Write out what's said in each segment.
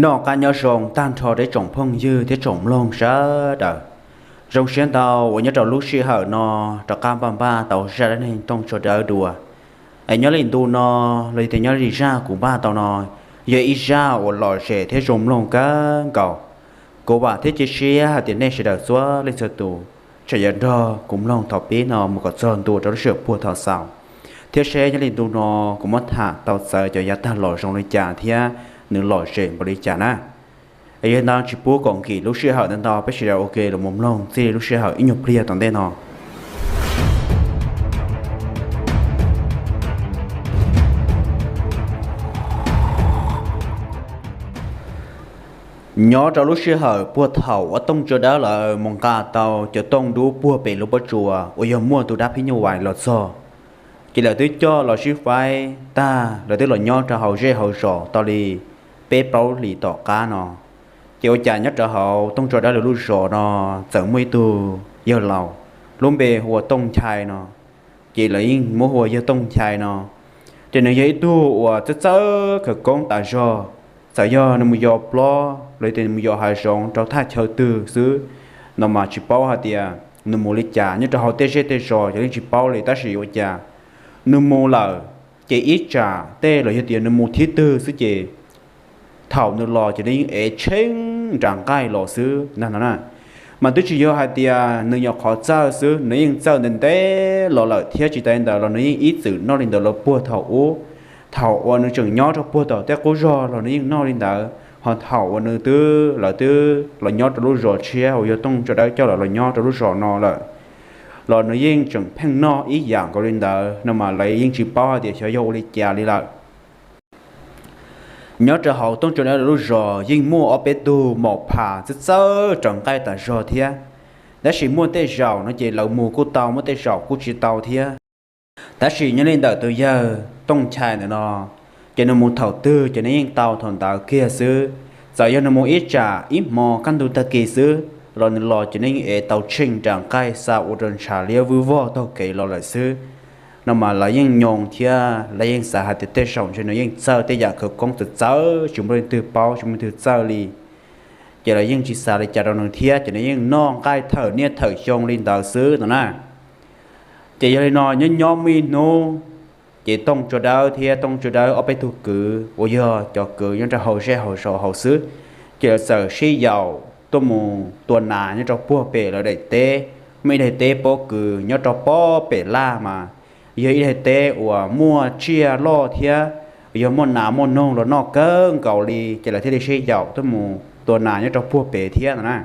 Noj qab nyob zoo tag nrho rau ib tsoom phooj ywg thiab tsoom mloog sawv daws. Zoo siab ntau uas nyob rau lub sij hawm no rov qab npaj npaj tau zaj dab neeg Tooj Tsua Dawb dua. Es nyob li ntu no los yog tias nyob li zaj kuv npaj tau no yog ib zaj uas lom zem thiab zoo mloog kawg nkaus. Kuv vam thiab cia siab hais tias nej sawv daws txhua leej txhua tus tseem yuav nrog kuv mloog thaum pib no mus kom txog ntua rau lub sij hawm puag thaum xaus, thiab seb nyob li ntu no kuv muab tham tau txawv cov yav tag los zoo li cas thiab nws lom zem npaum li cas na. Es yog li ntawd tsis pub kom nkim lub sij hawm ntau ntau, peb sawv daws ua ke los mus mloog txij li lub sij hawm ib nyuag pliag tom ntej no. Nyob rau lub sij hawm puag thaum uas Tooj Tsua Dawb lawv mus nqa tau cov tooj dub puag pem lub pob tsuas uas yog muaj tus dab phib nyuj vais los txog, ces lawv twb coj los sib faib tag, lawv twb los nyob rau hauv zej hauv zos tau li peb plaub hlis tom qab no. Ces ua cas nyob rau hauv Tooj Tsua Dawb lawv lub zos no txawm muaj ib tug yawg laus lub npe hu ua Tooj Nchai no. Ces lawv yeej muab hu ua yawg Tooj Nchai no. Ces nws yog ib tug uas txawj txawj khawv koob tas zog. Txawm yog nws mus yos plob los yog tias nws mus yos hav zoov rau thaj chaw twg xwb no mas tsis paub hais tias nws mus li cas nyob rau hauv tej zej tej zos ces yeej tsis paub li, tab sis ua cas nws mus lawm ces ib tsam tej los yog tias nws mus thib twg xwb ces thaum nws los ces nws yeej ev tsheej nram nqaij los xwb ntag no na. Mas twb tsis yog hais tias nws nyuam qhuav txawj xwb, nws yeej txawj ntev ntev los lawm thiab tsis tas li ntawd los nws yeej ib txwm noj li ntawd los puag thaum ub. Thaum uas nws tseem nyob rau puag tom tej qub zos los nws yeej noj li ntawd, ho thaum uas nws twb, lawv twb los nyob rau lub zos tshiab uas yog Tooj Tsua Dawb coj lawv los nyob rau lub zos no lawm los nws yeej tseem pheej noj ib yam nkaus li ntawd no mas lawv yeej tsis paub hais tias xyov yog ua li cas li lawm. Nyob rau hauv Tooj Tsua Dawb lub zos yeej muaj ob peb tug maum phas txawj txawj raws nqaij tas zog thiab, tab sis muaj tej zaum no ces lawv mus kuj tau, muaj tej zaum kuj tsis tau thiab. Tab sis nyob li ntawm tus yawg Tooj Nchai ntawm no, ces nws mus thaum twg ces nws yeej tau thaum ntawd kiag xwb. Txawm yog nws mus ib tsam ib hmo kaj ntug tag kis xwb los nws los ces nws yeej ev tau tsheej nram nqaij xa ua rau ntshav liab vwj vog taug kev los lawm xwb no mas lawv yeej nyoo thiab lawv yeej xav hais tias tej zaum ntshe nws yeej txawj tej yam khawv koob txawv txawv tsis muaj leej twg paub tsis muaj leej twg txawj li. Ces lawv yeej tsis xav li cas rau nws thiab ces nws yeej noj nqaij thawm niaj thawm xyoo li ntawd xwb no na. Ces yog li no nyob nyob muaj ib hnub, ces Tooj Tsua Dawb thiab Tooj Tsua Dawb ob peb tug kwv uas yog cov kwv nyob rau hauv zej hauv zos hauv xwb, ces lawv txawm sib yaum tuaj mus tua nas nyob rau puag pem lawv daim teb. Muaj ib daim teb pob kws nyob rau pob pem laj mas yog ib daim teb uas muaj tsiaj loj thiab yog muaj nas muaj noog los noj kawg nkaus li, ces lawv thiaj li sib yaum tuaj mus tua nas nyob rau puag pem thiab no na.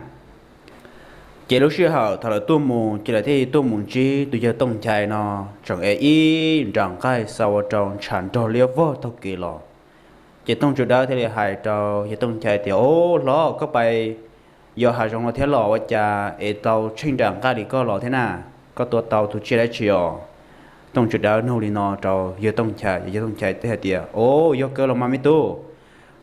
Ces lub sij hawm thaum lawv tuaj mus ces lawv thiaj li tuaj mus ntsib tus yawg Tooj Nchai no tseem ev ib nram nqaij xa ua rau ntshav nrog liab vog taug kev los. Ces Tooj Tsua Dawb thiaj li hais rau yawg Tooj Nchai tias, Au hlob, koj pais yos hav zoov los thiab los ua cas ev tau tsheej nram nqaij li koj los thiab na? Koj tua tau tus tsiaj dab tsi os? Tooj Tsua Dawb nug li no rau yawg Tooj Nchai, yawg Tooj Nchai thiaj hais tias, Au, yog kawg los mas me tub,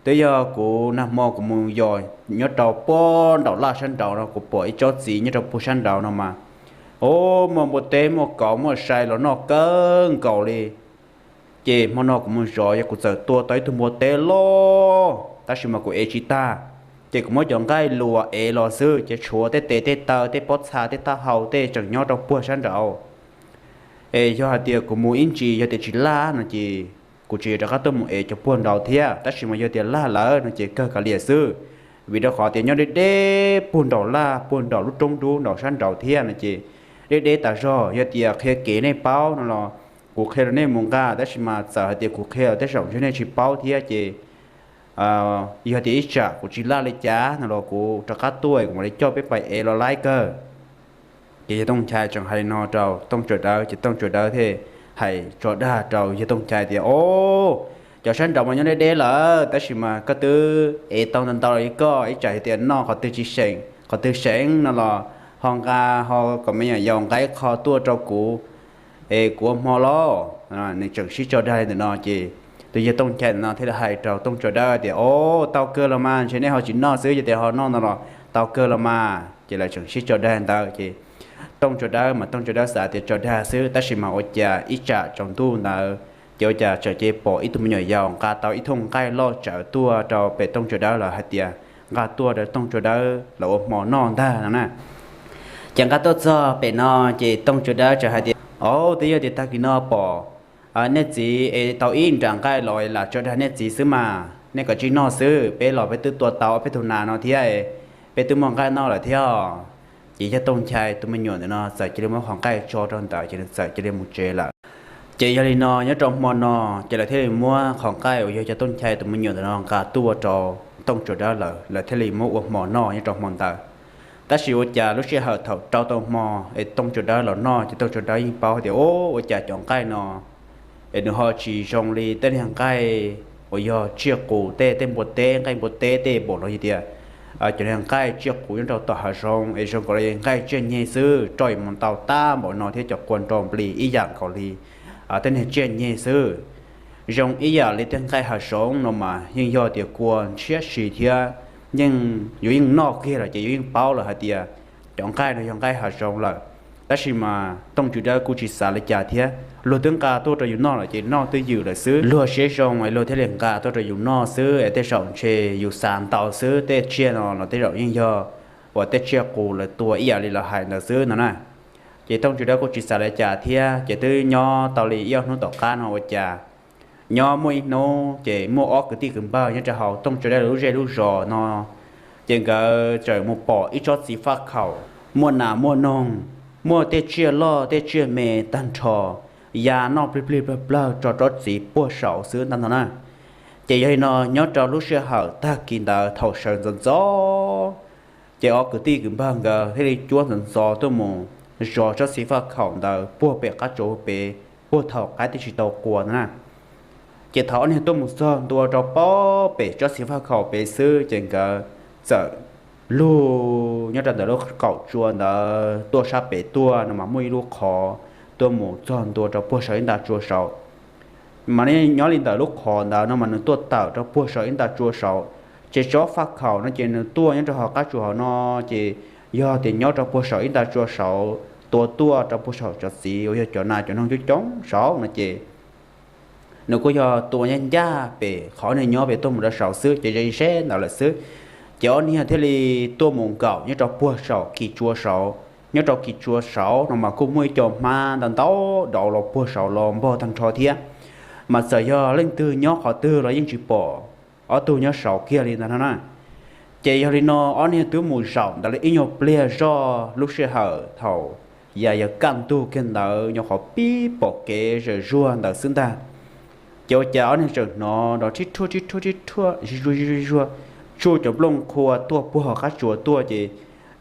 twb yog kuv nag hmo kuv mus yos nyob rau puag nraum laj sab nraud no kuv pom ib tsob txiv nyob rau puag sab nraud no mas, au, muaj npua teb muaj kauv muaj sai los noj kawg nkaus li. Ces hmo no kuv mus zov yog kuv txawm tua tau ib tug npua teb loj tab sis mas kuv ev tsis tag, ces kuv muab cov nqaij luas ev los xwb ces tshuav tej tes tej taw tej pob txha tej taub hau tej tseem nyob rau puag sab nraud. Es yog hais tias kuv mus ib ntsis yog tias tsis laj no ces kuv tseem yuav rov qab tuaj mus ev cov puag nraud thiab, tab sis mas yog tias laj lawm no ces kawg kav liam xwb. Vim rau qhov tias nyob deb deb puag nraum laj puag nraum lub roob dub nraum sab nraud thiab no ces deb deb tas zog. Yog tias qhia kev nej paub no los kuv qhia rau nej mus nqa, tab sis mas txawm hais tias kuv qhia los tej zaum ntshe nej tsis paub thiab ces yog tias ib tsam kuv tsis laj li cas no los kuv rov qab tuaj kuv mam li coj peb pais ev los laib kawg. Ces yawg Tooj Nchai tseem hais li no rau Tooj Tsua Dawb ces Tooj Tsua Dawb thiaj hais tso dag rau yawg Tooj Nchai tias, Au, cov sab nraud mas nyob deb deb lawm tab sis mas koj twb ev tau ntau ntau li koj, ib tsam yog tias noj qhov twg tsis seem, qhov twg seem no los ho nqa, ho kom me nyuam yaus nqa ib qho tuaj rau kuv es kuv ua hmo lauj. Nws tseem sib tso dag li ntawm no ces tus yawg Tooj Nchai ntawm no thiaj li hais rau Tooj Tsua Dawb tias, Au, tau kawg los mas, ntshe nej ho tsis noj xwb, yog tias ho noj no los tau kawg los mas. Ces lawv tseem sib tso dag ntawd ces Tooj Tsua Dawb mas Tooj Tsua Dawb xav tias tso dag xwb tab sis mas ua cas ib tsam tsaus ntuj ntawd Ces ua cas txawm ces pom ib tug me nyuam yaus nqa tau ib thooj nqaij loj tsawv tuaj rau pem Tooj Tsua Dawb lawm hais tias nqa tuaj rau Tooj Tsua Dawb lawv ua hmo noj ntag no na. Ces nqa tuaj txog pem no ces Tooj Tsua Dawb txawm hais tias, Au, twb yog tias tag kis no pom nej txiv es tau ib nra nqaij los lam tso dag nej txiv xwb mas nej kom tsij noj xwb, peb los peb twb tua tau ob peb tug nas no thiab, peb twb muaj nqaij noj lawm thiab. Ces yawg Tooj Nchai tus me nyuam ntawm no txawm cia li muab qhov nqaij tso rau ntawd ces nws txawm cia li mus tsev lawm. Ces yog li no nyob rau hmo no ces lawv thiaj li muab qhov nqaij uas yog yawg Tooj Nchai tus me nyuam ntawm no nqa tuaj rau Tooj Tsua Dawb lawm, lawv thiaj li muab ua hmo noj nyob rau hmo ntawd. Tab sis ua cas lub sij hawm thaum rau tau hmo es Tooj Tsua Dawb los noj ces Tooj Tsua Dawb yeej paub tias, Ua cas cov nqaij no es nws ho tsis zoo li tej niag nqaij uas yog tsiaj qus tej, tej npua teb, nqaij npua teb tej npaum no, yog tias cov niag nqaij tsiaj qus nyob rau tom hav zoov es zoo nkaus li nqaij tsiaj nyeg xwb, roj mus ntau tab npaum no thiab cov qua nro nplis ib yam nkaus li tej niag tsiaj nyeg xwb. Zoo ib yam li tej nqaij hav zoov no mas yeej yog tias kua ntshiab si thiab, yeej yuav yeej noj kiag lawm ces yuav yeej paub lawm hais tias cov nqaij no yog nqaij hav zoov lawm. Tab sis mas Tooj Tsua Dawb kuj tsis xav li cas thiab, luag twb nqa tuaj rau yus noj lawm ces noj twb ywm lawm xwb. Luag siab zoo es luag thiaj li nqa tuaj rau yus noj xwb es tej zaum ntshe yus xav ntau xwb, tej tsiaj no los tej zaum yeej yog uas tej tsiaj qus lawv tua ib yam li lawv hais ntawd xwb no na. Ces Tooj Tsua Dawb kuj tsis xav li cas thiab, ces twb nyob tau li ib ob hnub tom qab no ua cas nyob muaj ib hnub ces muaj ob kwv tij kwv npawg nyob rau hauv Tooj Tsua Dawb lub zej lub zos no, ces nkawd txawm mus pom ib tsob txiv faj khaum muaj nas muaj noog, muaj tej tsiaj loj tej tsiaj me tag nrho ya noj plig plig plawg plawg tso tsob txiv puag saud xwb ntag no na. Ces yog li no nyob rau lub sij hawm tag kis ntawd thaum sawv ntxov ntxov, ces ob kwv tij kwv npawg nkawd thiaj li cuab ntxov ntxov tuaj mus zov tsob txiv faj khaum ntawd puag pem qab tsuas pem, puag thaum qaib tib tsis tau qua ntag na. Ces thaum ob niag tuaj mus txog ntua rau puag pem tsob txiv faj khaum pem xwb ces nkawd txawm lug nyob rau ntawm lub qaum tsua ntawd tuaj sab pem tuaj no mas muaj ib lub qhov tuaj mus txog ntua rau puag saum ib nta tsua saud. Mas nyob li ntawm lub qhov ntawd no mas nws tuaj tawm rau puag saum ib nta tsua saud, ces tsob faj khaum no ces nws tuaj nyob rau hauv qab tsuas hauv no, ces yog tias nyob rau puag saum ib nta tsua saud, tua tuaj rau puag saum cov txiv uas yog cov nas cov noog coob coob saud no ces nws kuj yog tua ncaj ncaj pem qhov nws nyob pem tuaj mus rau saud xwb ces ze ze ntawd lawm xwb. Ces ob niag thiaj li tuaj mus nkaum nyob rau puag saum kis tsua saud. Nyob rau kis tsua saud no mas kuj muaj ib co hmab ntau ntau dauv los puag saud los npog tag nrho thiab, mas txawm yog leej twg nyob qhov twg los yeej tsis pom ob tug nyob saud kiag li ntag no na. Ces yog li no ob niag twb mus zaum ntawd li ib nyuag pliag zoj lub sij hawm thaum ya yog kaj ntug kiag ntawd nyuam qhuav pib pom kev zawm zuag ntawd xwb ntag. Ces ua cas ob niag tseem hnov nrov rhib rhuaj rhib rhuaj rhib rhuaj zuag zuag zuag zuag, tsuj cov nplooj qhua tuaj puag hauv qab tsuas tuaj ces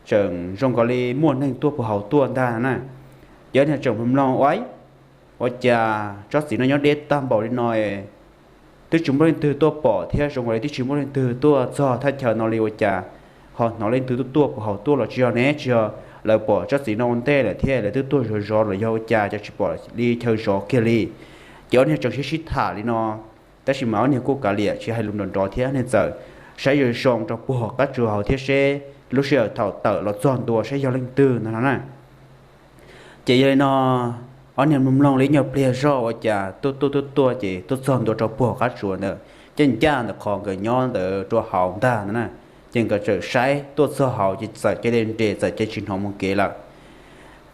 tseem zoo nkaus li muaj neeg tuaj puag hauv tuaj ntag na. Ces ob niag tseem mloog mloog ua, ua cas tsob txiv no nyob deb tag npaum li no es twb tsis muaj leej twg tuaj pom thiab zoo nkaus li twb tsis muaj leej twg tuaj txog thaj chaw no li ua cas ho hnov leej twg tuaj tuaj puag hauv tuaj los tsis yog ne, tsis yog lawv pom tsob txiv no ua ntej lawm thiab lawv twb tuaj zov zov los yog ua cas cas tsis pom li chaw zov kiag li. Ces ob niag tseem sib sib tham li no, tab sis mas ob niag kuj kav liam tsis hais lus nrov nrov thiab ob niag txawm saib zoo zoo rau puag hauv qab tsuas hauv thiab seb lub sij hawm thaum tawm los txog ntua saib yog leej twg ntag no na. Ces yog li no ob niag mloog mloog li ib nyuag pliag zoj ua cas tuaj tuaj tuaj tuaj ces tuaj txog ntua rau puag hauv qab tsuas ntawd, ces ncaj ntawm qhov nkawd nyob ntawd rau hauv ntag no na. Ces nkawd txawm saib tuaj txog hauv ces txawm cia li nres txawm cia tsis hnov mus kev lawm.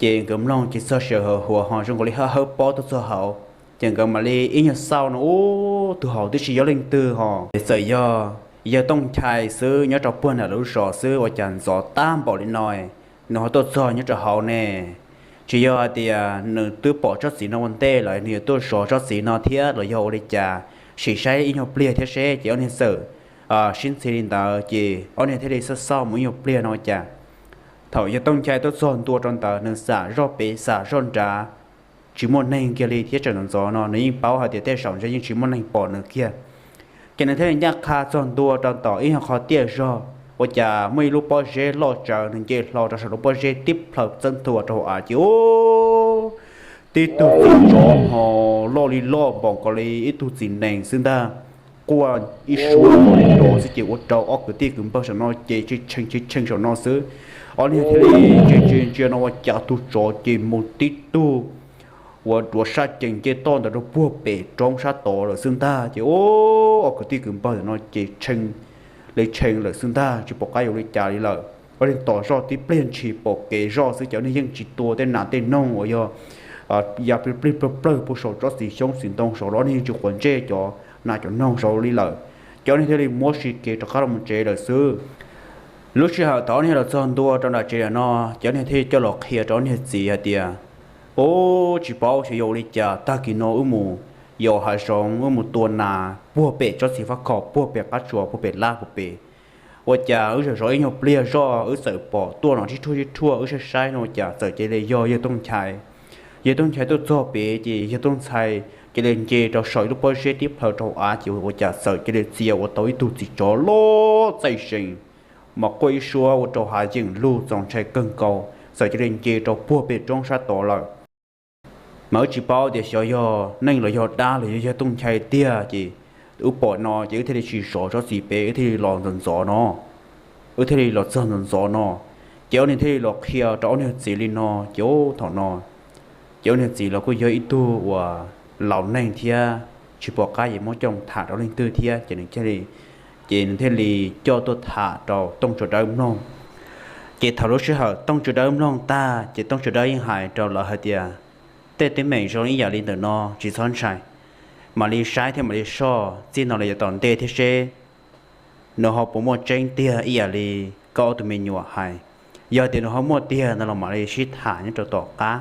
Ces nkawd mloog ces txog sij hawm huav ho zoo nkaus li hawb hawb pob tuaj txog hauv, ces nkawd mam li ib nyuag xauj no ub tus hauv twb tsis yog leej twg ho, ces txawm yog yawg Tooj Nchai xwb nyob rau puag nram lub zos xwb ua cas ntxov tag npaum li no nws ho tuaj txog nyob rau hauv ne. Tsis yog hais tias nws twb pom tsob txiv no ua ntej los nws yuav tuaj zov tsob txiv no thiab los yog ua li cas, sim saib ib nyuag pliag thiab seb. Ces ob niag txawm sib ntxhi li ntawd ces ob niag thiaj li xauj xauj mus ib nyuag pliag no ua cas thaum yawg Tooj Nchai tuaj txog ntua rau ntawd nws xam zoj pem xam zoj nrad tsis muaj neeg kiag li thiab tseem ntxov ntxov no nws yeej paub hais tias tej zaum ntshe yeej tsis muaj neeg pom nws kiag. Ces nws thiaj li ncaj qha txog ntua rau tom ib nyuag qhov tiaj zog ua cas muaj ib lub pob zeb loj tsawv nws nce hlo rau saum lub pob zeb tib plhaw txeeb ntua rau hauv av ces ub, tib tug txiv tsov ho loj li loj npaum nkaus li ib tug txiv nees xwb ntag, quaj ib suab nkaus li nrov xwb ces ua rau ob kwv tij kwv npawg saum no ces tshee tshee tshee tshee saum no xwb. Ob niag thiaj li ntsia ntsia ntsia no ua cas tus tsov ces mus tib tug uas duav sab cees nce toj ntawd rau puag pem roob sab tod lawm xwb ntag. Ces o, ob kwv tij kwv npawg ntawm no ces tshee li tshee lawm xwb ntag, tsis pom qab yuav ua li cas li lawm. Ob leeg tos zoj tib pliag ntshis pom kev zoj xwb ces ob leeg yeej tsis tua tej nas tej noog uas yog ya plig plig plawg plawg puag saum tsob txiv xyoob txiv ntoo saud los, ob leeg yeej tsis quav ntsej cov nas cov noog saud li lawm. Ces ob leeg thiaj li muab si kev rov qab los mus tsev lawm xwb. Lub sij hawm thaum ob leeg los txog ntua rau nram tsev lawm no, ces ob leeg thiaj coj los qhia rau ob niag txiv hais tias, o, tsis paub xyov yuav ua li cas, tag kis no wb mus yos hav zoov, wb mus tua nas puag pem tsob txiv fab kho, puag pem qab tsuas, puag pem lab puag pem. Ua cas wb zov zov ib nyuag pliag zoj wb txawm pom tuaj no sib rhuaj sib rhuaj, wb saib saib no ua cas txawm cia li yog yawg Tooj Nchai. Yawg Tooj Nchai tuaj txog pem ces yawg Tooj Nchai cia li nce rau saum ib lub pob zeb tib plhaw rau av ces ua cas txawm cia li txia ua tau ib tug txiv tsov loj txaij zees, mas quaj ib suab ua rau hav yeem lug txaus ntshai kawg nkaus, txawm cia li nce rau puag pem roob sab tod lawm. Mas wb tsis paub tias xyov yog neeg los yog dab los yog yawg Tooj Nchai tiag, ces wb pom no ces wb thiaj li tsis zov tsob txiv pem, wb thiaj li los ntxov ntxov no, wb thiaj li los txog ntxov ntxov no. Ces ob niag thiaj li los qhia rau ob niag txiv li no, ces thaum no ces ob niag txiv los kuj yog ib tug uas laus neeg thiab, tsis pom qab yuav muab coj tham rau leej twg thiab, ces nws thiaj li, ces nws thiaj li coj tuaj tham rau Tooj Tsua Dawb mloog. Ces thaum lub sij hawm Tooj Tsua Dawb mloog tag ces Tooj Tsua Dawb yeej hais rau lawv hais tias, tej teeb meem zoo ib yam li ntawm no tsis txhob ntshai, mam li saib thiab mam li soj, txij no los yav tom ntej thiab seb nws ho puas muaj tseeb tiag ib yam li koj ob tug me nyuam hais. Yog tias nws ho muaj tiag no los mam li sib tham nyob rau tom qab.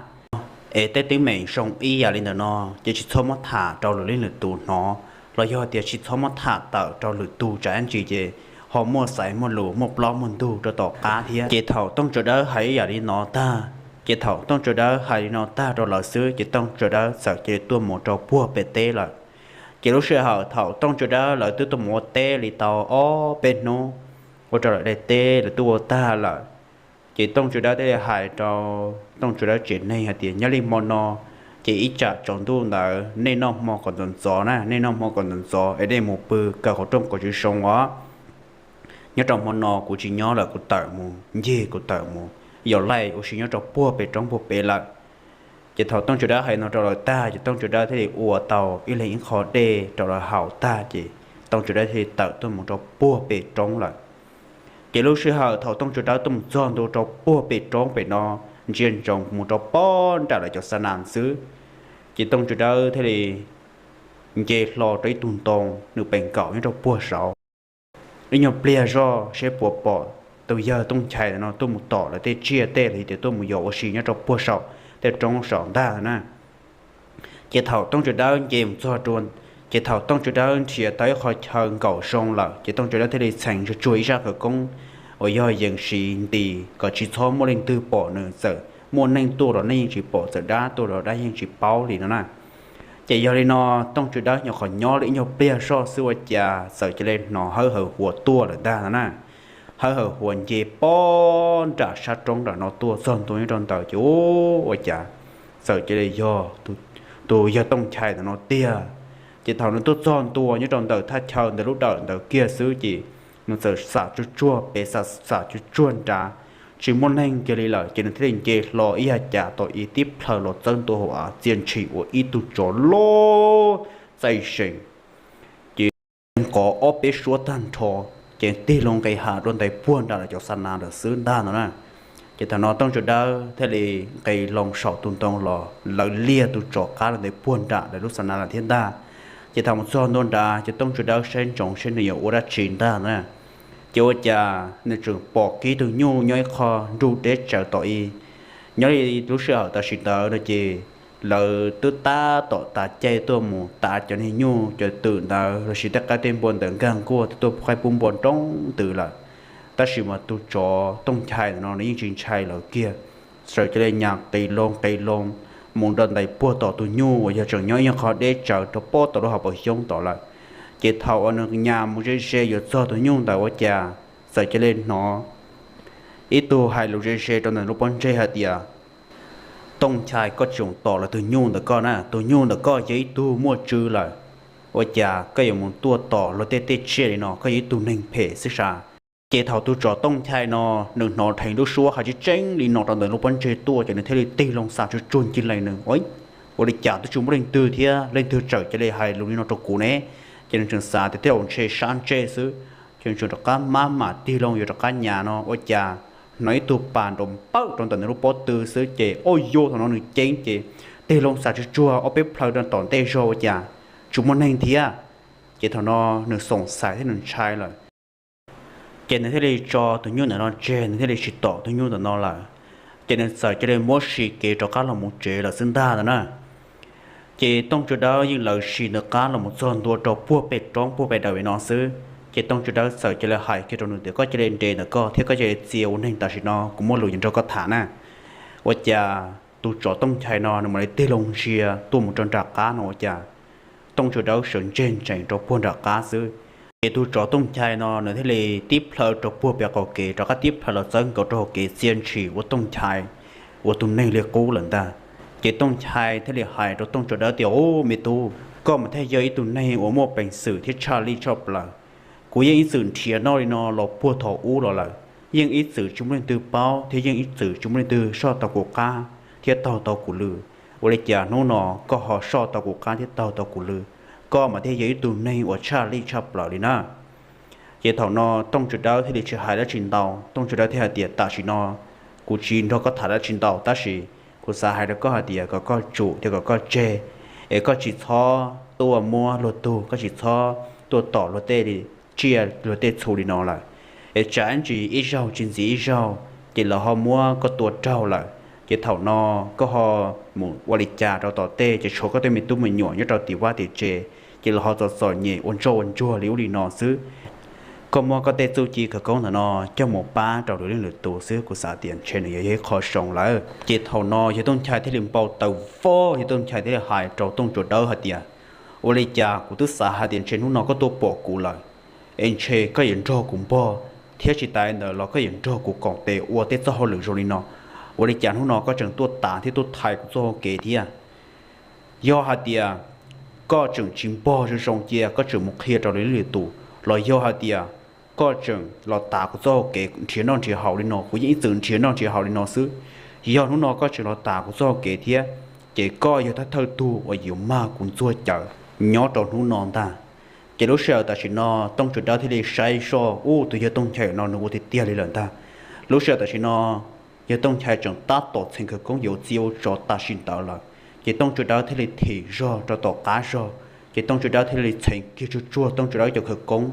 Es tej teeb meem zoo ib yam li ntawm no ces tsis txhob muab tham rau lwm leej lwm tus hnov, los yog tias tsis txhob muab tham tawm rau lwm tus tsam ib ntsis ces ho muaj xaiv muaj lus muaj plaub muaj ntug rau tom qab thiab. Ces thaum Tooj Tsua Dawb hais ib yam li no tag, ces thaum Tooj Tsua Dawb hais li no tag rau lawv xwb ces Tooj Tsua Dawb txawm cia li tuaj mus rau puag pem teb lawm. Ces lub sij hawm thaum Tooj Tsua Dawb lawv twb tuaj mus ua teb li tau ob peb hnub, ua rau lawv daim teb lawv twb ua tag lawm, ces Tooj Tsua Dawb thiaj li hais rau Tooj Tsua Dawb tsev neeg hais tias, nyob li hmo no ces ib tsam tsaus ntuj ntawd nej noj hmo kom ntxov ntxov na, nej noj hmo kom ntxov ntxov es nej mus pw kaw qhov rooj kom tsis zoo os. Nyob rau hmo no kuv tsis nyob lawm, kuv tawm mus ncig, kuv tawm mus yos laij ua si nyob rau puag pem roob puag pem lawm. Ces thaum Tooj Tsua Dawb hais no rau lawv tag ces Tooj Tsua Dawb thiaj li ua tau ib leeg ib qho dej rau lawv haus tag ces Tooj Tsua Dawb thiaj li tawm tuaj mus rau puag pem roob lawm. Ces lub sij hawm thaum Tooj Tsua Dawb tuaj mus txog ntua rau puag pem roob pem no, ntsia ntsoov mus rau pob nram lawv cov xa nas xwb, ces Tooj Tsua Dawb thiaj li nce hlo rau ib tug ntoo nws pes nkaum nyob rau puag saud. Ib nyuag pliag zoj seb puas pom tus yawg Tooj Nchai ntawm no tuaj mus tom lawv tej tsiaj tej los yog tias tuaj mus yos ua si nyob rau puag saum tej roob saum ntag na. Ces thaum Tooj Tsua Dawb nce mus txog rau, ces thaum Tooj Tsua Dawb nrhiav tau ib qho chaw nkaum zoo lawm ces Tooj Tsua Dawb thiaj li txheev tsuag tsuag ib zaj khawv koob uas yog yees siv ntis kom tsis txhob muaj leej twg pom nws, txawm muaj neeg tuaj los neeg yeej tsis pom, txawm dab tuaj los dab yeej tsis paub li no na. Ces yog li no, Tooj Tsua Dawb nyuam qhuav nyob li ib nyuag pliag zoj xwb ua cas txawm cia li hnov hawb hawv huas tuaj lawm ntag no na. Hawb hawv huas nce pob nram sab roob nram no tuaj txog ntua nyob rau ntawd ces ua cas txawm cia li yog tus yawg Tooj Nchai ntawm no tiag. Ces thaum nws tuaj txog ntua nyob rau ntawm thaj chaw ntawd lub dawm ntawd kiag xwb ces nws txawm xam tsuag tsuag pem, xam xam tsuag tsuag nrad, tsis muaj neeg kiag li lawm ces nws thiaj li nce hlo ib yav cas tom ib tib plhaw los txawb ntua hauv av txia ntshis ua ib tug tsov loj txaij zees. Ces nqov ob peb suab tag nrho, ces tig loo nqis hav dua ntais puag nram lawv cov xa nas lawm xwb ntag no na. Ces thaum no Tooj Tsua Dawb thiaj li nqis loo saum tus ntoo los lawv liag tus tsov qab los ntais puag nram lawv lub xa nas lawm thiab ntag. Ces thaum mus txog ntua nrad ces Tooj Tsua Dawb saib ntsoov seb nws yuav ua dab tsi ntag na. Ces ua cas nws tseem pom kiag tus nyuj nyob ib qho nrug deb tsawv tom ib. Nyob li lub sij hawm tam sim ntawd no ces lawv twb tab tom tav caij tuaj mus tav cov niag nyuj cov twm ntawd los sis tej qaib tej npua ntawd nkag nkuaj tuaj pub qaib pub npua nroo ntws lawm. Tab sis mas tus tsov Tooj Nchai ntawm no nws yeej tsis ntshai lawv kiag, txawm cia li nyas qis loo qis loo mus dua ntais puag tom tus nyuj uas yog tseem nyob ib nyuag qho deb tsawv rau pob tom lub hauv paus xyoob tod lawm. Ces thaum uas nws nyas mus ze ze yuav txog tus nyuj ntawd ua cas txawm cia li hnov ib tug hais lus ze ze rau ntawm lub pob ntseg hais tias, Tooj Nchai, koj tsis txhob tom luag tus nyuj ntawm koj na, tus nyuj ntawm koj yog ib tug muaj tswv lawm. Ua cas koj yuav mus tuaj tom luag tej tej tsiaj li no, koj yog ib tug neeg phem xwb sas. Ces thaum tus tsov Tooj Nchai no nws hnov dheev lub suab hais tseeb tseeb li no rau ntawm lub pob ntseg tuaj ces nws thiaj li tig loo xam tsuag tsuag ncig lees nws, ua Ua li cas twb tsis muaj leej twg thiab, leej twg txawm cia li hais lus li no rau kuv ne? Ces nws tseem xav tias tej zaum ntshe sab ntsej xwb, ces nws tseem rov qab maj mam tig loo yuav rov qab nyas no ua cas hnov ib tug pas nrov npawj rau ntawm nws lub pob tw xwb ces ua cas thaum no nws ceeb ces tig loo xav tsuag tsuag ob peb plhaw rau tom ntej zog ua cas tsis muaj neeg thiab. Ces thaum no nws xoom xaiv thiab nws ntshai lawm. Ces nws thiaj li tso tus nyuj ntawm no tseg, nws thiaj li tsis tom tus nyuj ntawm no lawm. Ces nws txawm cia li muab sim kev rov qab los mus tsev lawm xwb ntag ntag na. Ces Tooj Tsua Dawb yeej lawv sim nws qab los mus txog ntua rau puag pem roob puag pem dawm no xwb. Ces Tooj Tsua Dawb txawm cia li hais kiag rau nws tias, koj cia li nres ntawm koj thiab koj cia li txia ua neeg tam sim no, kuv muaj lus yuav nrog koj tham na. Ua cas tus tsov Tooj Nchai no nws mam li tig loo ntsia tuaj mus rau nram qab no ua cas Tooj Tsua Dawb sawv ntseg ntsees rau puag nram qab xwb. Ces tus tsov Tooj Nchai no nws thiaj li tib plhaw rau puag pem qaum kev rov qab tib plhaw los txawb nkaus rau hauv kev txia ntshis ua Tooj Nchai ua tus neeg li qub lawm ntag. Ces Tooj Nchai thiaj li hais rau Tooj Tsua Dawb tias, ub, me tub, koj mas thiaj yog ib tug neeg uas muaj peev xwm thiab tshaj lij tshaj plaws. Kuv yeej ib txwm nrhiav noj li no los puag thaum ub los lawm, yeej ib txwm tsis muaj leej twg paub thiab yeej ib txwm tsis muaj leej twg soj tau kuv qab thiab taug tau kuv lw. Ua li cas hnub no koj ho soj tau kuv qab thiab taug tau kuv lw, koj mas thiaj yog ib tug neeg uas tshaj lij tshaj plaws li na. Ces thaum no Tooj Tsua Dawb thiaj li tsis hais dab tsi ntau, Tooj Tsua Dawb thiaj hais tias, tam sim no kuv tsis nrog koj tham dab tsi ntau, tab sis kuv xav hais rau koj hais tias kom koj tsum thiab kom koj tseg, es koj tsis txhob tuaj muab luag tug, koj tsis txhob tuaj tom luag tej tsiaj luag tej txhu li no lawm. Es tsam ib ntsis ib zaug tsis ntxiv ib zaug ces lawv ho muab koj tua raug lawm, ces thaum no koj ho mus ua li cas rau tom tej ces tshuav koj tej me tub me nyuam nyob rau tim vaj tim tsev, ces lawv ho txom txom nyem ua ntsoj ua ntsuag li ub li no xwb. Koj muab koj tej txuj ci khawv koob ntawm no coj mus pab rau lwm leej lwm tus xwb, kuv xav tias ntshe nws yog ib qho zoo lawm. Ces thaum no yawg Tooj Nchai thiaj li npau taws vog, yawg Tooj Nchai thiaj li hais rau Tooj Tsua Dawb hais tias, ua li cas kuv twb xav hais tias ntshe hnub no koj tuaj pom kuv lawm, es ntshe koj yuav nrog kuv npog, thiab tsis tas li ntawd los koj yuav nrog kuv koom tes ua tej txoj hauj lwm zoo li no. Ua li cas hnub no koj tseem tuaj tav thiab tuaj thaiv kuv txoj hau kev thiab? Yog hais tias koj tseem tsis npog zoo zoo cia koj tseem mus qhia rau lwm leej lwm tus, los yog hais tias koj tseem los tav kuv txoj hau kev nrhiav noj nrhiav haus li no, kuv yeej ib txwm nrhiav noj nrhiav haus li no xwb. Yog hnub no koj tseem los tav kuv txoj hau kev thiab, ces koj yog thawj thawj tug uas yuav mag kuv ntxuag cawv nyob rau hnub no ntag. Ces lub sij hawm tam sim no Tooj Tsua Dawb thiaj li saib soj, ub, tus yawg Tooj Nchai no nws ua tiag tiag li lawm ntag. Lub sij hawm tam sim no yawg Tooj Nchai tseem tab tom txheev khawv koob yuav txia ua tsov tam sim ntawd lawm. Ces Tooj Tsua Dawb thiaj li thim zog rau tom qab zog, ces Tooj Tsua Dawb thiaj li txheev kiag tsuag tsuag Tooj Tsua Dawb cov khawv koob.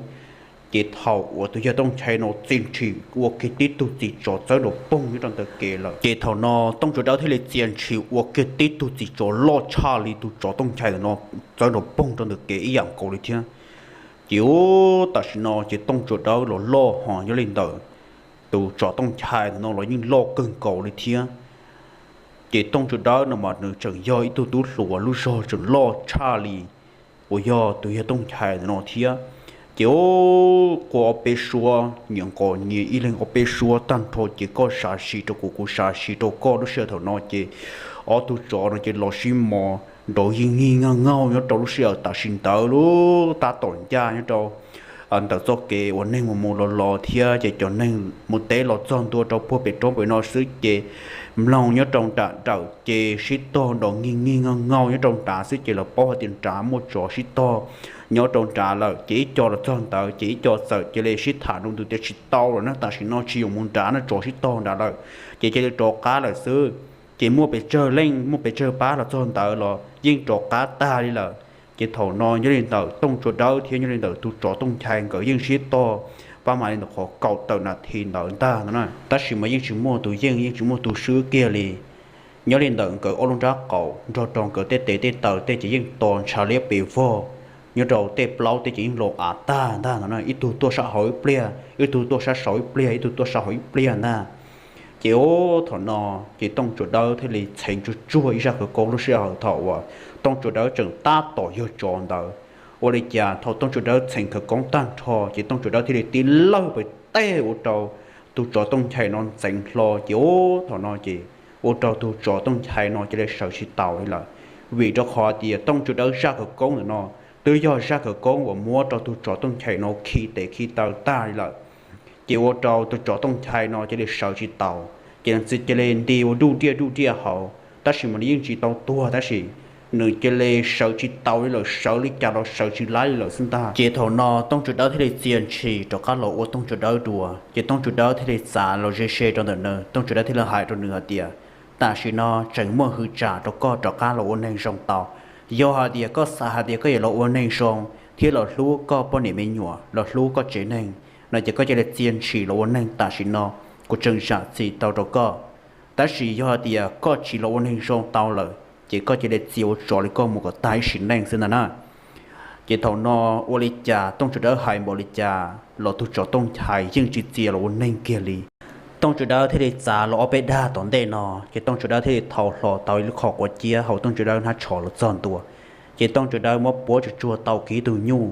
Ces thaum uas tus yawg Tooj Nchai no txia ntshis ua kiag tib tug txiv tsov txawb nrov poog nyob rau ntawm kev lawm, ces thaum no Tooj Tsua Dawb thiaj li txia ntshis ua kiag tib tug txiv tsov loj tshaj li tus tsov Tooj Nchai ntawm no txawb nrov poog rau ntawm kev ib yam nkaus li thiab. Ces ub, tam sim no ces Tooj Tsua Dawb los loj hos nyob li ntawm tus tsov Tooj Nchai ntawm no los yeej loj kawg nkaus li thiab. Ces Tooj Tsua Dawb no mas nws tseem yog ib tug tub hluas lub zog tseem loj tshaj li uas yog tus yawg Tooj Nchai ntawm no thiab. Ces ub, qua ob peb suab nyias nqos nyias ib leeg ob peb suab tag nrho ces koj sav si rau kuv, kuv sav si rau koj, lub sij hawm thaum no ces ob tug tsov no ces los sib mos nrov yig ngig nag ngaug nyob rau lub sij hawm tam sim ntawd lub tab tom ncaj nyob rau ntawm txoj kev uas neeg mus mus los los thiab ces cov neeg mus teb los txog ntua rau puag pem roob pem no xwb ces mloog nyob rau nram dawm ces sib tog nrov ngig ngig nag ngaug nyob rau nrad xwb ces lawv paub hais tias nrad muaj tsov sib tog nyob rau nrad lawm. Ces ib co los txog ntawd ces ib co txawm cia li sib tham nroo ntws tias tsis tau lawm na, tam sim no tsis yuav mus nrad no, tsov sib tog nrad lawm, ces cia li rov qab lawm xwb. Ces muaj pes tsawg leej muaj pes tsawg pab los txog ntawd los yeej rov qab tag li lawm. Ces thaum no nyob li ntawm Tooj Tsua Dawb thiab nyob li ntawm tus tsov Tooj Nchai nkawd yeej sib tog pab mam li ntawm qhov kaum tawm nas this ntawd ntag no na, tab sis mas yeej tsis muaj tus yeej yeej tsis muaj tus swb kiag li. Nyob li ntawm nkawd ob lub nrab qaum nrog rau nkawd tej tes tej taw tej ces yeej to ntshav liab pes vog, nyob rau tej plaub tej ces yeej los av tag ntag no na, ib tug tuaj sab hauv ib pliag, ib tug tuaj sab saud ib pliag, ib tug tuaj sab hauv ib pliag ntag. Ces ub, thaum no ces Tooj Tsua Dawb thiaj li txheev tsuag tsuag ib zaj khawv koob lub sij hawm thaum uas Tooj Tsua Dawb tseem tab tom yog tsov ntawd. Ua li cas thaum Tooj Tsua Dawb txheev khawv koob tag nrho ces Tooj Tsua Dawb thiaj li tib lawj pes teg ua rau tus tsov Tooj Nchai no ntxeev hlo ces ub, thaum no ces ua rau tus tsov Tooj Nchai no cia li sawv tsis taus li lawm. Vim rau qhov tias Tooj Tsua Dawb zaj khawv koob ntawm no twb yog zaj khawv koob uas muab rau tus tsov Tooj Nchai no khi tes khi taw tag li lawm. Ces ua rau tus tsov Tooj Nchai no cia li sawv tsis taus, ces nws cia li nti ua duj diaj duj diaj hauv, tab sis mas nws yeej tsis tau tuag, tab sis nws cia li sawv tsis tau li lawm, sawv li cas los sawv tsis laib li lawm xwb ntag. Ces thaum no Tooj Tsua Dawb thiaj li txia ntshis rov qab los ua Tooj Tsua Dawb dua, ces Tooj Tsua Dawb thiaj li txav los ze se rau ntawm nws. Tooj Tsua Dawb thiaj li hais rau nws hais tias, tam sim no tseem muaj hwv tsam rau koj rov qab los ua neeg zoo tau. Yog hais tias koj xav hais tias koj yuav los ua neeg zoo thiab los hlub koj poj niam me nyuam, los hlub koj tsev neeg no ces koj cia li txia ntshis los ua neeg tam sim no, kuv tseem zam txim tau rau koj. Tab sis yog hais tias koj tsis los ua neeg zoo tau lawm ces koj cia li txia ua tsov li koj mus kom tag ib sim neej xwb ntag na. Ces thaum no ua li cas Tooj Tsua Dawb hais npaum li cas los tus tsov Tooj Nchai yeej tsis txia los ua neeg kiag li. Tooj Tsua Dawb thiaj li txav los ob peb dag tom ntej no, ces Tooj Tsua Dawb thiaj li thau hlo tau ib lub qho quav ciab hauv Tooj Tsua Dawb hnab tsho los txog ntua. Ces Tooj Tsua Dawb muab puab tsuag tsuag tau kiag ib tug nyuj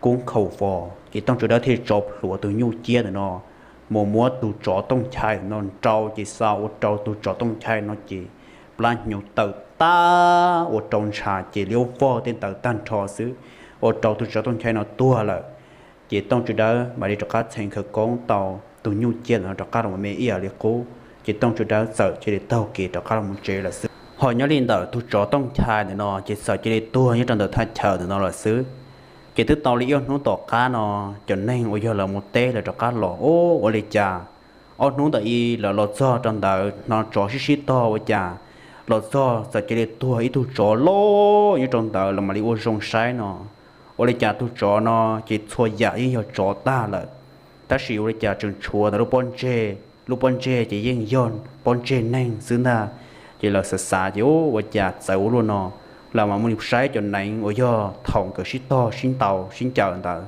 kub nkhaus vos, ces Tooj Tsua Dawb thiaj li tso plhuav tus nyuj ciab ntawm no mus muab tus tsov Tooj Nchai ntawm no nrau, ces xa ua rau tus tsov Tooj Nchai no ces plab hnyuv tawm tag ua rau ntshav ces liab vog tej ntawd tag nrho xwb, ua rau tus tsov Tooj Nchai no tuag lawm. Ces Tooj Tsua Dawb mam li rov qab txheev khawv koob tau tus nyuj ciab ntawm no rov qab los me ib yam li qub, ces Tooj Tsua Dawb txawm cia li taug kev rov qab los mus tsev lawm xwb. Ho nyob li ntawm tus tsov Tooj Nchai ntawm no ces txawm cia li tuag nyob rau ntawm thaj chaw ntawm no lawm xwb. Ces twb tau li ib ob hnub tom qab no, cov neeg uas yog lawv mus teb lawv rov qab los, ua li cas ob hnub ntawm ib lawv los txog rau ntawd hnov tsov sib sib tog ua cas los txog txawm cia li tuag ib tug tsov loj nyob rau ntawd, lawv mam li ua zoo saib no, ua li cas tus tsov no ces txhua yam yeej yog tsov tag lawm, tab sis ua li cas tseem tshuav ntawm lub pob ntseg, lub pob ntseg ces yeej yog pob ntseg neeg xwb ntag. Ces lawv xav xav ces ua cas txawv ua luaj no, lawv mam mus saib cov neev uas yog thaum nkawd sib tog sib ntaus sib ncaws ntawd.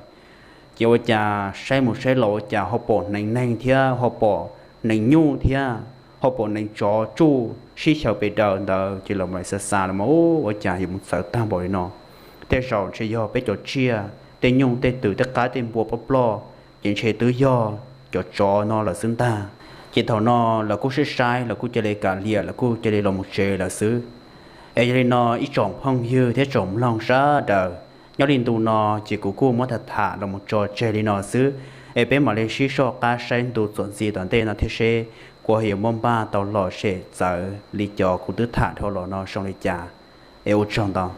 Ces ua cas saib mus saib los ua cas ho pom neev neeg thiab ho pom neev nyuj thiab ho pom neev tsov tsuj sib xyaw pes daws ntawd, ces lawv mam li xav xav los mas ua cas yuav mus txawv tag npaum li no. Tej zaum ntshe yog peb cov tsiaj, tej nyuj tej twm tej qaib tej npua ploj ploj, ces ntshe twb yog cov tsov no lawm xwb ntag. Ces thaum no lawv kuj saib saib lawv kuj cia li kam liam lawv kuj cia li los mus tsev lawm xwb. Es yog li no ib tsoom phooj ywg thiab tsoom mloog sawv daws, nyob li ntu no ces kuv kuj muab tham tham los mus tso tseg li no xwb. Es peb mam li sib soj qab saib ntu txuas ntxiv tom ntej no thiab seb kuv ho yuav muab npaj tau lom zem txawv li cov kuv twb tham dhau los no zoo li cas. Es ua tsaug ntau.